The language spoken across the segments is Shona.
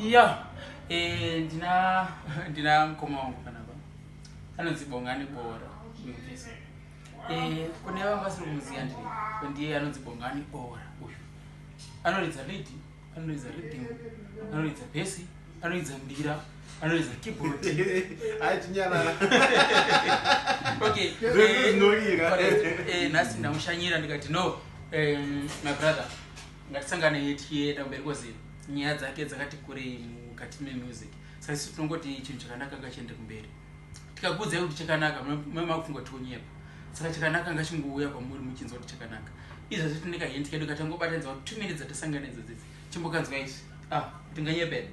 Ya, ndina mukoma wangu panapa anonzi Bongani Bora. Uyu mfesi, kune vanga vasiri kumuziva, ndiri ndiye anonzi Bongani Bora. Uyu anoridza lead, anoridza rhythm, anoridza bass, anoridza mbira, anoridza keyboard. Achinyarara. Okay. Zvese zvinorira. Correct. Nhasi ndamushanyira, ndikati, "No, my brother, ngatisangane tienda kumberi," kozi nyaya dzake dzakati kurei mukati memusic. Saka isu tinongoti chinhu chakanaka ngachiende kumberi. Tikakuudzai kuti chakanaka, memakufunga kuti kunyepa. Saka chakanaka ngachingouya kwamuri muchinzwa kuti chakanaka. Izvozvi tine kahint kedu katangobatanidza 2 minutes dzatasangana idzodzidzi. Chimbokanzwa izvi, ah, tinganyepera.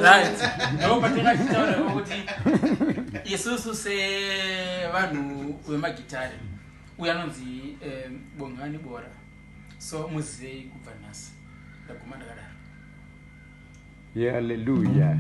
Right, ndo patingachitaura kuti isusu sevanhu vemagitare, uyu anonzi Bongani Bora. So muzivei kubva nhasi. Ndaguma ndakadaro. Hallelujah.